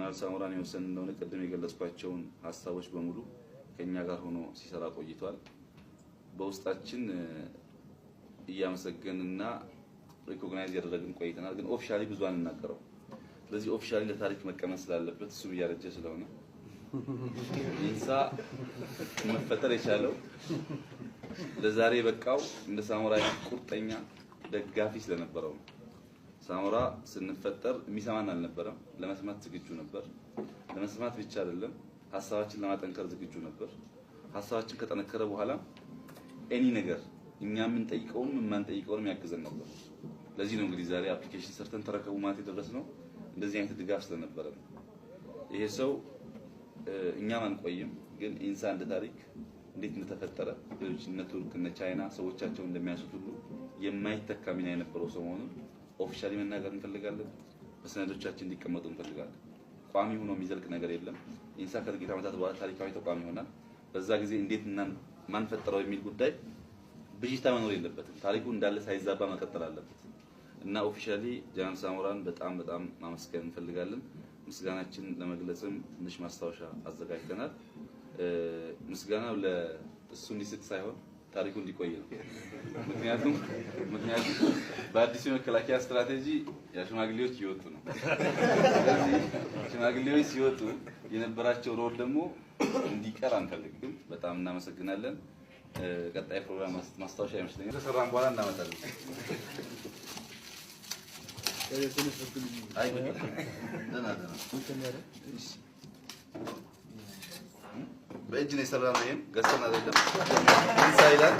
ጀነራል ሳሞራን የወሰን እንደሆነ ቅድም የገለጽኳቸውን ሀሳቦች በሙሉ ከኛ ጋር ሆኖ ሲሰራ ቆይቷል። በውስጣችን እያመሰገንና recognize እያደረግን ቆይተናል። ግን officially ብዙ አንናገረው። ስለዚህ officially ለታሪክ መቀመጥ ስላለበት፣ እሱም እያረጀ ስለሆነ፣ ኢንሳ መፈጠር የቻለው፣ ለዛሬ የበቃው እንደ ሳሞራ አይነት ቁርጠኛ ደጋፊ ስለነበረው ነው። ሳሞራ ስንፈጠር የሚሰማን አልነበረም። ለመስማት ዝግጁ ነበር። ለመስማት ብቻ አይደለም፣ ሀሳባችን ለማጠንከር ዝግጁ ነበር። ሀሳባችን ከጠነከረ በኋላ any ነገር እኛ የምንጠይቀውንም የማንጠይቀውንም ያግዘን ነበር። ለዚህ ነው እንግዲህ ዛሬ application ሰርተን ተረከቡ ማለት የደረስነው፣ እንደዚህ አይነት ድጋፍ ስለነበረ ነው። ይሄ ሰው እኛም አንቆይም፣ ግን ኢንሳ እንደ ታሪክ እንዴት እንደተፈጠረ፣ ሌሎች እነ ቱርክ እነ ቻይና ሰዎቻቸውን እንደሚያንሱት ሁሉ የማይተካ ሚና የነበረው ሰው መሆኑን officially መናገር እንፈልጋለን። በሰነዶቻችን እንዲቀመጡ እንፈልጋለን። ቋሚ ሆኖ የሚዘልቅ ነገር የለም። ኢንሳ ከጥቂት ዓመታት በኋላ ታሪካዊ ተቋም ይሆናል። በዛ ጊዜ እንዴት እና ማን ፈጠረው የሚል ጉዳይ ብዥታ መኖር የለበትም። ታሪኩ እንዳለ ሳይዛባ መቀጠል አለበት እና officially ጀነራል ሳሞራን በጣም በጣም ማመስገን እንፈልጋለን። ምስጋናችን ለመግለጽም ትንሽ ማስታወሻ አዘጋጅተናል። ምስጋናው ለእሱ እንዲስቅ ሳይሆን ታሪኩ እንዲቆይ ነው። ምክንያቱም በአዲሱ የመከላከያ ስትራቴጂ ያ ሽማግሌዎች እየወጡ ነው። ስለዚህ ሽማግሌዎች ሲወጡ የነበራቸው role ደግሞ እንዲቀር አንፈልግም። በጣም እናመሰግናለን። ቀጣይ ፕሮግራም ማስታወሻ ይመስለኛል። ከሰራን በኋላ እናመጣለን። አይ፣ ደህና ደህና። በእጅ ነው የሰራነው። ይሄም ገዝተን አይደለም። ኢንሳ ይላል።